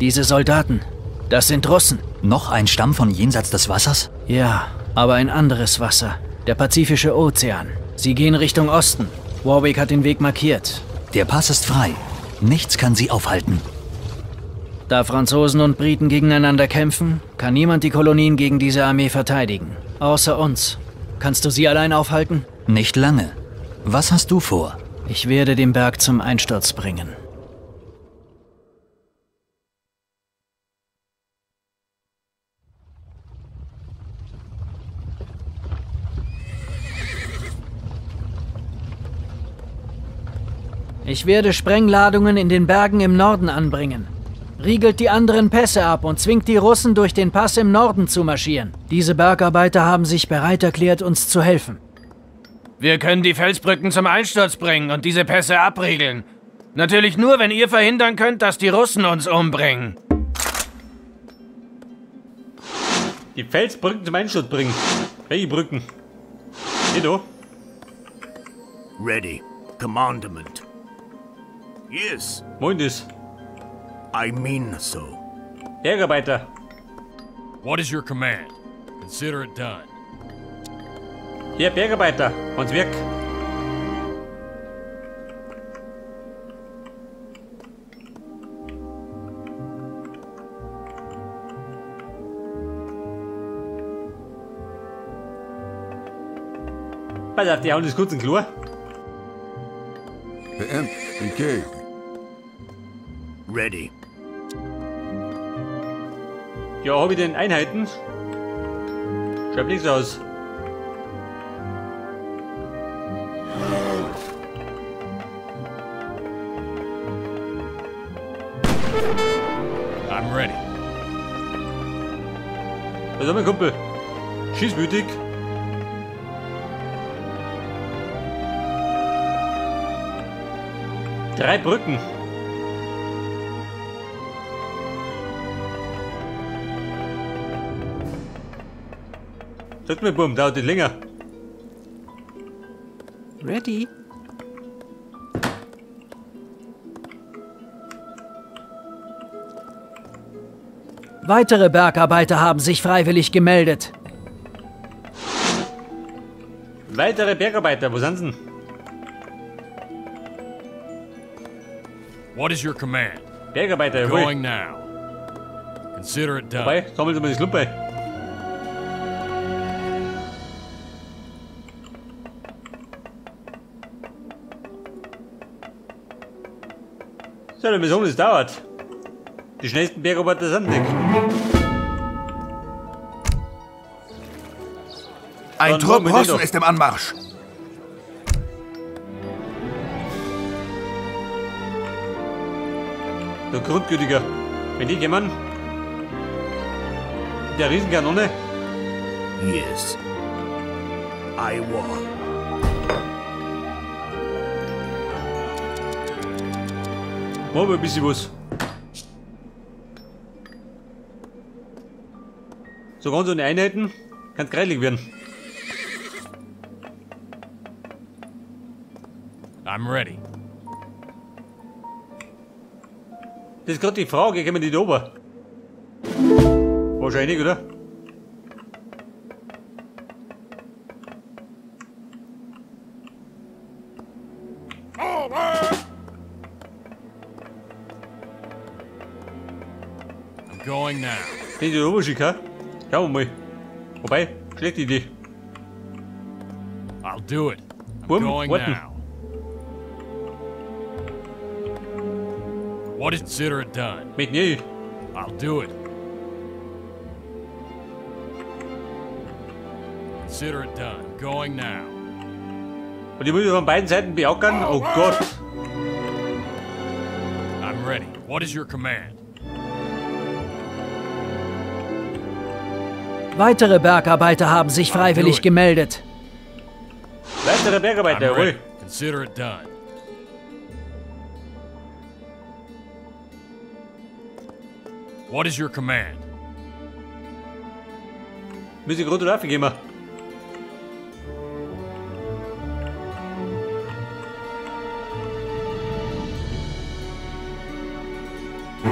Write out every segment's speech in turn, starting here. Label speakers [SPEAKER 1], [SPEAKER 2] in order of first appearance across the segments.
[SPEAKER 1] Diese Soldaten, das sind Russen.
[SPEAKER 2] Noch ein Stamm von jenseits des Wassers?
[SPEAKER 1] Ja, aber ein anderes Wasser. Der Pazifische Ozean. Sie gehen Richtung Osten. Warwick hat den Weg markiert.
[SPEAKER 2] Der Pass ist frei. Nichts kann sie aufhalten.
[SPEAKER 1] Da Franzosen und Briten gegeneinander kämpfen, kann niemand die Kolonien gegen diese Armee verteidigen. Außer uns. Kannst du sie allein aufhalten?
[SPEAKER 2] Nicht lange. Was hast du vor?
[SPEAKER 1] Ich werde den Berg zum Einsturz bringen. Ich werde Sprengladungen in den Bergen im Norden anbringen. Riegelt die anderen Pässe ab und zwingt die Russen, durch den Pass im Norden zu marschieren. Diese Bergarbeiter haben sich bereit erklärt, uns zu helfen.
[SPEAKER 3] Wir können die Felsbrücken zum Einsturz bringen und diese Pässe abriegeln. Natürlich nur, wenn ihr verhindern könnt, dass die Russen uns umbringen.
[SPEAKER 4] Die Felsbrücken zum Einsturz bringen. Welche Brücken? Hier do.
[SPEAKER 5] Ready. Commandment. Yes.
[SPEAKER 4] Moin ist.
[SPEAKER 5] I mean so.
[SPEAKER 4] Bergarbeiter.
[SPEAKER 6] What is your command? Consider it done.
[SPEAKER 4] Hier, Bergarbeiter. Ans Werk. Pass auf, die hauen das kurz in Klo.
[SPEAKER 7] PM, BK.
[SPEAKER 5] Ready.
[SPEAKER 4] Ja, hab ich denn Einheiten? Schaut nichts aus.
[SPEAKER 6] I'm ready.
[SPEAKER 4] Was haben wir, Kumpel? Schießwütig. Drei Brücken. Sag mir, Bumm, dauert nicht länger.
[SPEAKER 1] Ready. Weitere Bergarbeiter haben sich freiwillig gemeldet.
[SPEAKER 4] Weitere Bergarbeiter, wo sind sie denn?
[SPEAKER 6] What is your command?
[SPEAKER 4] Bergarbeiter, jawohl.
[SPEAKER 6] Going now. Consider it done.
[SPEAKER 4] Wobei, sammeln Sie mal die Lumpe. So, dann müssen wir, das dauert. Die schnellsten Bergarbeiter sind nicht.
[SPEAKER 7] Ein Trupp Russen ist im Anmarsch.
[SPEAKER 4] Der Grundgütiger. Wenn die jemand. Der Riesenkanone.
[SPEAKER 5] Yes. I war.
[SPEAKER 4] Machen wir ein bisschen was. So ganz ohne Einheiten kann es greilig werden.
[SPEAKER 6] I'm ready.
[SPEAKER 4] Das ist gerade die Frage, kommen die da oben? Wahrscheinlich, oder?
[SPEAKER 6] I'm going now.
[SPEAKER 4] Den die da oben schicken, schauen wir mal. Wobei, schlechte Idee.
[SPEAKER 6] I'll do it. I'm
[SPEAKER 4] Bumm,
[SPEAKER 6] going
[SPEAKER 4] warten.
[SPEAKER 6] now. What is consider it done?
[SPEAKER 4] Mit nie.
[SPEAKER 6] I'll do it. Consider it done. Going now.
[SPEAKER 4] Und die muss ich von beiden Seiten beackern? Oh Gott.
[SPEAKER 6] I'm ready. What is your command?
[SPEAKER 1] Weitere Bergarbeiter haben sich freiwillig gemeldet.
[SPEAKER 4] Weitere Bergarbeiter,
[SPEAKER 6] I'm ready.
[SPEAKER 4] jawohl.
[SPEAKER 6] Consider it done. What is your command?
[SPEAKER 4] Müssen ich gerade laufen gehen.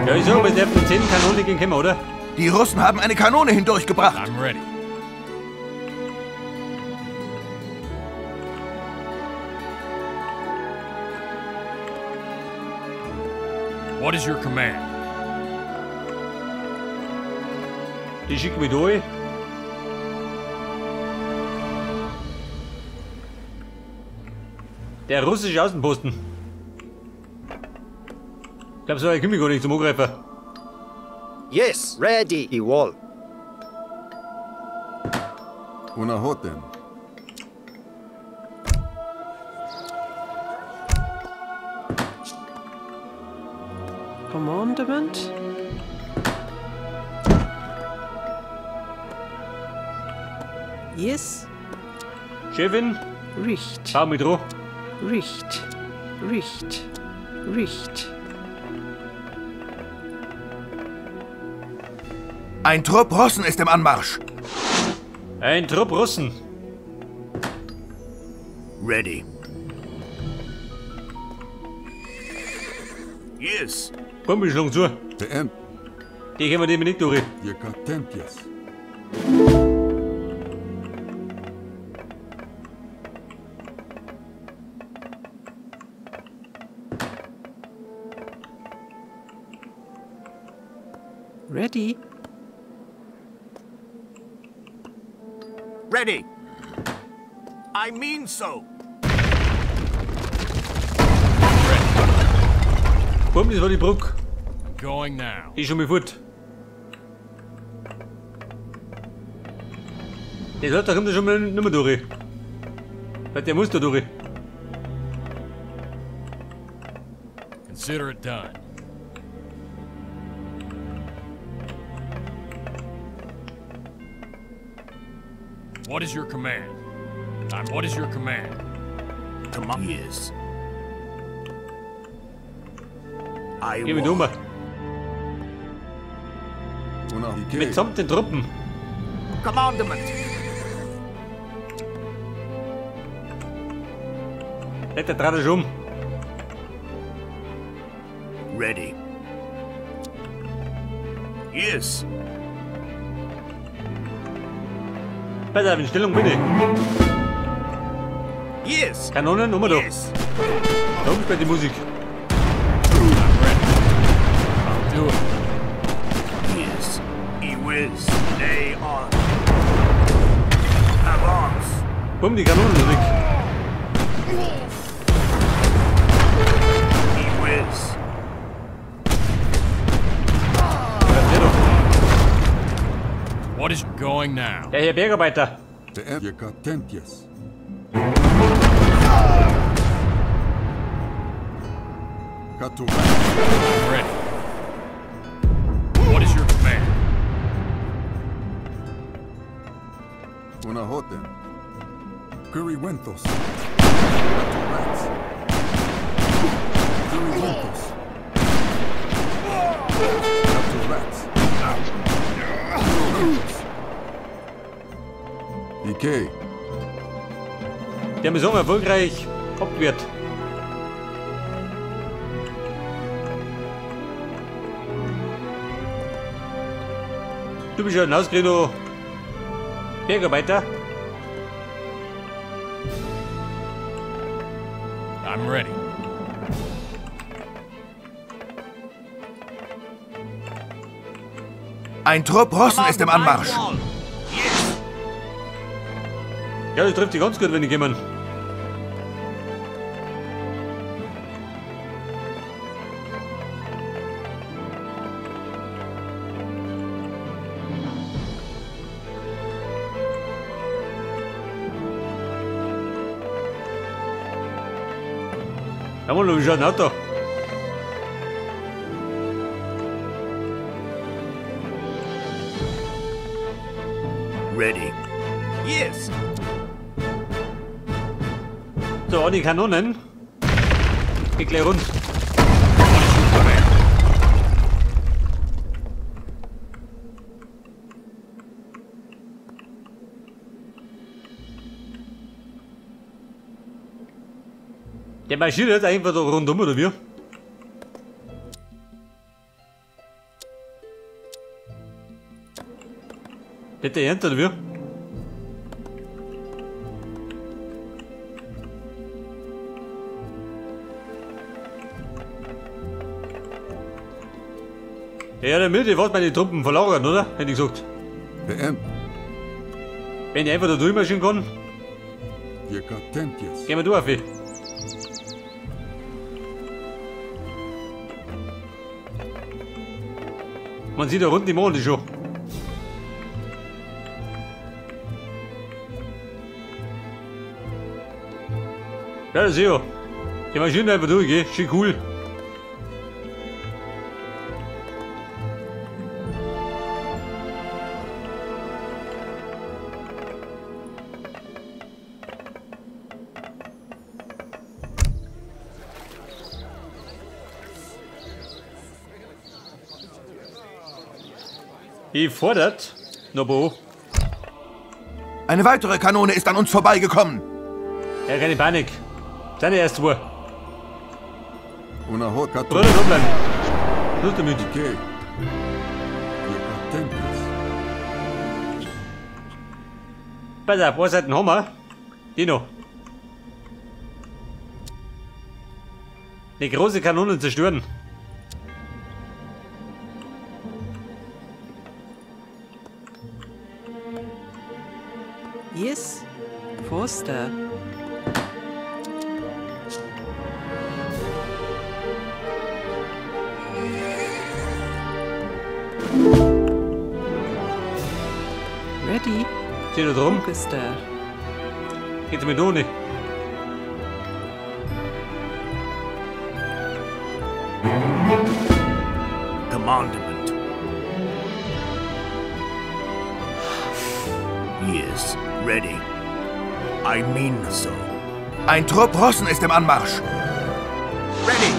[SPEAKER 4] Ja, ich sag mal, der hat 10 Kanonen gegen Kämmer, oder?
[SPEAKER 7] Die Russen haben eine Kanone hindurchgebracht.
[SPEAKER 6] I'm ready. What is your command?
[SPEAKER 4] Die schicken wir durch. Der russische Außenposten. Ich glaube, so ein Kimi gar nicht zum Angreifen.
[SPEAKER 8] Yes, ready, Ewol.
[SPEAKER 7] Unahoten.
[SPEAKER 9] Commandement. Yes.
[SPEAKER 4] Chefin.
[SPEAKER 9] Richt.
[SPEAKER 4] Schau mit drauf.
[SPEAKER 9] Richt. Richt. Richt.
[SPEAKER 7] Ein Trupp Russen ist im Anmarsch.
[SPEAKER 4] Ein Trupp Russen.
[SPEAKER 5] Ready. Yes.
[SPEAKER 4] Bombe schlagen zu. Die können wir dem nicht durch.
[SPEAKER 9] Ready.
[SPEAKER 5] Ready. I mean so.
[SPEAKER 4] Bumm, das war die Brücke.
[SPEAKER 6] Going now.
[SPEAKER 4] Ich schon mal fort. Der Leute, da kommt schon mal nicht mehr durch. Weil der muss da durch.
[SPEAKER 6] Consider it done. What is your command? What is your command?
[SPEAKER 5] Command. Yes. I
[SPEAKER 4] Geh mit um. Mitsamt den Truppen.
[SPEAKER 5] Commandment.
[SPEAKER 4] Der dreht schon um.
[SPEAKER 5] Ready. Yes.
[SPEAKER 4] Besser, in Stellung bitte.
[SPEAKER 5] Yes.
[SPEAKER 4] Kanonen, um da.
[SPEAKER 5] Yes.
[SPEAKER 4] Da oben spielt die Musik.
[SPEAKER 6] I'll do it.
[SPEAKER 5] Yes. He will stay on. Avance.
[SPEAKER 4] Bumm, die Kanonen sind weg.
[SPEAKER 5] He will.
[SPEAKER 6] What is going now?
[SPEAKER 4] Der Herr Bergarbeiter.
[SPEAKER 6] I'm ready. What is your command?
[SPEAKER 7] Unahoten. Kuriwentos. Kuriwentos. Okay.
[SPEAKER 4] Der Mission erfolgreich abgewehrt. Du bist ja ein ausgerechneter Bergarbeiter.
[SPEAKER 6] I'm ready.
[SPEAKER 7] Ein Trupp Russen ist im Anmarsch.
[SPEAKER 4] Ja, das trifft sich ganz gut, wenn die kommen. Jawohl, wie schaut ein Auto?
[SPEAKER 5] Ready. Yes.
[SPEAKER 4] So, die Kanonen. Geht gleich rund. Der marschiert jetzt einfach da rundum, oder wie? Bitte ernst, oder wie? Ja, damit, ich wollte meine Truppen verlagern, oder? Hätte ich gesagt.
[SPEAKER 7] PM.
[SPEAKER 4] Wenn ich einfach da durchmarschieren kann. Gehen wir durch, Affi. Man sieht da unten die Monde schon. Ja, das sehe ich. Die marschieren einfach durch, gell? Schön cool. Die fordert Nobo.
[SPEAKER 7] Eine weitere Kanone ist an uns vorbeigekommen.
[SPEAKER 4] Ja, keine Panik. Seine erste Uhr. Bruder, da bleiben. Schluss damit.
[SPEAKER 7] Okay.
[SPEAKER 4] Pass auf, was hat ein Hammer? Dino. Eine große Kanone zerstören.
[SPEAKER 9] Yes, Forster. Ready.
[SPEAKER 4] Steht da drum?
[SPEAKER 9] Augusta.
[SPEAKER 4] Geht's mit ohne?
[SPEAKER 5] Commandment. Yes, ready. I mean so.
[SPEAKER 7] Ein Trupp Russen ist im Anmarsch.
[SPEAKER 5] Ready.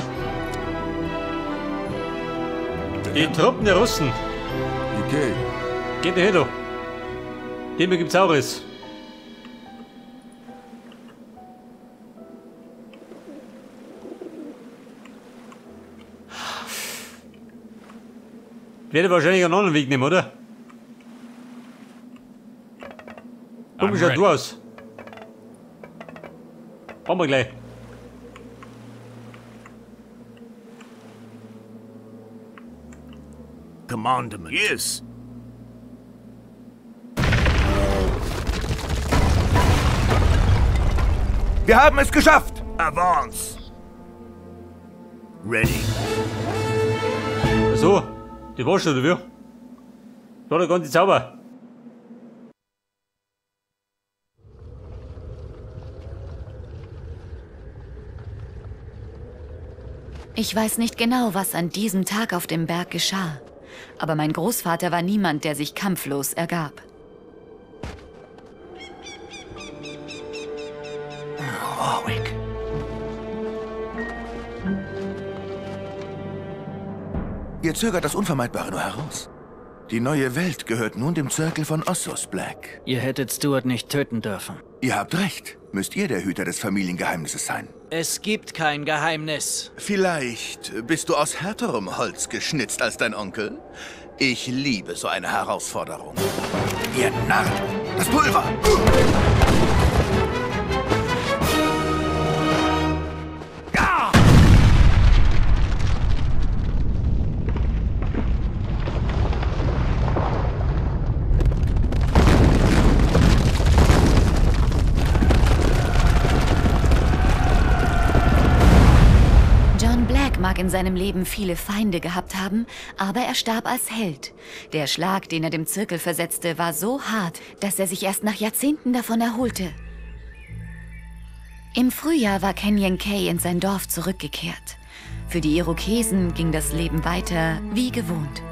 [SPEAKER 4] Die Truppen der Russen.
[SPEAKER 7] Okay.
[SPEAKER 4] Geht nicht hin, Dem gibt's auch es. Werde wahrscheinlich einen anderen Weg nehmen, oder? Guck schaut du aus. Machen wir gleich.
[SPEAKER 5] Commandment. Yes.
[SPEAKER 7] Wir haben es geschafft!
[SPEAKER 5] Advance! Ready.
[SPEAKER 4] So, die war schon, oder wie? Da der ganze Zauber.
[SPEAKER 10] Ich weiß nicht genau, was an diesem Tag auf dem Berg geschah. Aber mein Großvater war niemand, der sich kampflos ergab.
[SPEAKER 2] Warwick.
[SPEAKER 7] Ihr zögert das Unvermeidbare nur heraus. Die neue Welt gehört nun dem Zirkel von Ossus, Black.
[SPEAKER 1] Ihr hättet Stuart nicht töten dürfen.
[SPEAKER 7] Ihr habt recht. Müsst ihr der Hüter des Familiengeheimnisses sein.
[SPEAKER 1] Es gibt kein Geheimnis.
[SPEAKER 7] Vielleicht bist du aus härterem Holz geschnitzt als dein Onkel? Ich liebe so eine Herausforderung. Ihr Narren! Das Pulver!
[SPEAKER 10] Mag in seinem Leben viele Feinde gehabt haben, aber er starb als Held. Der Schlag, den er dem Zirkel versetzte, war so hart, dass er sich erst nach Jahrzehnten davon erholte. Im Frühjahr war Kenyon Kay in sein Dorf zurückgekehrt. Für die Irokesen ging das Leben weiter wie gewohnt.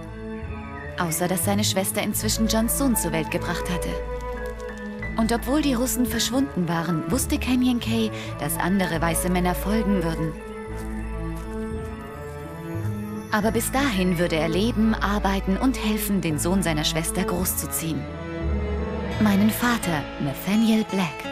[SPEAKER 10] Außer, dass seine Schwester inzwischen Johns Sohn zur Welt gebracht hatte. Und obwohl die Russen verschwunden waren, wusste Kenyon Kay, dass andere weiße Männer folgen würden. Aber bis dahin würde er leben, arbeiten und helfen, den Sohn seiner Schwester großzuziehen. Meinen Vater, Nathaniel Black.